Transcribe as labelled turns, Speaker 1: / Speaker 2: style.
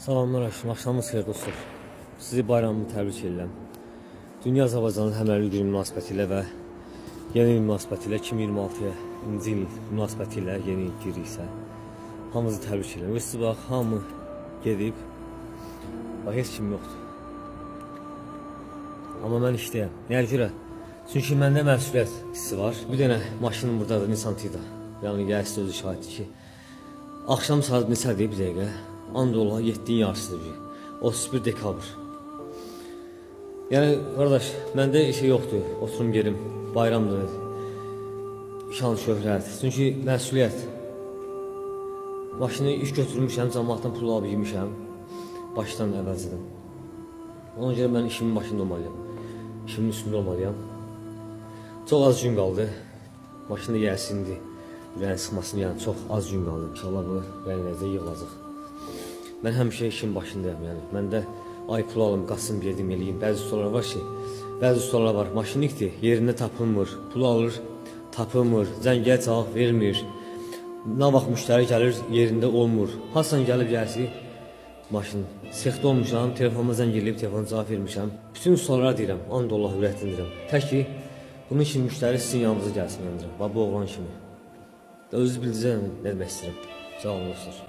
Speaker 1: Salamlar aleyküm, axşamınız xeyir dostlar. Sizi bayramımı təbrik edirəm. Dünya Azərbaycanın həmrəylik günü münasibətilə və yeni il münasibətilə 2026-cı il münasibətilə yeni il giriksə hamınızı təbrik edirəm. Siz bax, hamı gedib. Bax, heç kim yoxdur. Amma mən işdəyəm. Nəyə görə? Çünki məndə məsuliyyət hissi var. Bir dənə maşınım buradadır, Nissan Tiida. Yəni gəlsin özü şahiddir ki, axşam saat neçədir bir dəqiqə? And ola 7-nin yarısıdır bir. 31 dekabr. Yəni qardaş, məndə şey yoxdur. Oturum gerim, bayramdır. Şan şöhrət. Çünki məsuliyyət. Maşını iş götürmüşəm, cəmaatdan pul alıb yemişəm. Başdan əvvəlcədən. Ona görə mən işimin başında olmalıyam. İşimin üstündə olmalıyam. Çox az gün qaldı. Maşın da gəlsin. Ürəyin sıxmasın, yəni çox az gün qaldı. İnşallah bu rənglərdə yığılacaq. Mən həmişə işin başındayam, yəni. Məndə ay pul alım, qaçım, gedim, eləyim. Bəzi ustalar var ki, bəzi ustalar var, maşinlikdir, yerində tapılmır, pul alır, tapılmır, zəngə cavab vermir. Nə vaxt müştəri gəlir, yerində olmur. Hasan gəlib gəlsi maşın. Sexdə olmuşam, telefonuma zəng eləyib, telefona cavab vermişəm. Bütün ustalara deyirəm, and Allah ürəkdən deyirəm. Tək ki, bunun üçün müştəri sizin yanınıza gəlsin, yəni deyirəm. Bax bu oğlan kimi. Özünüz biləcəksiniz nə demək istəyirəm. Sağ olun dostlar.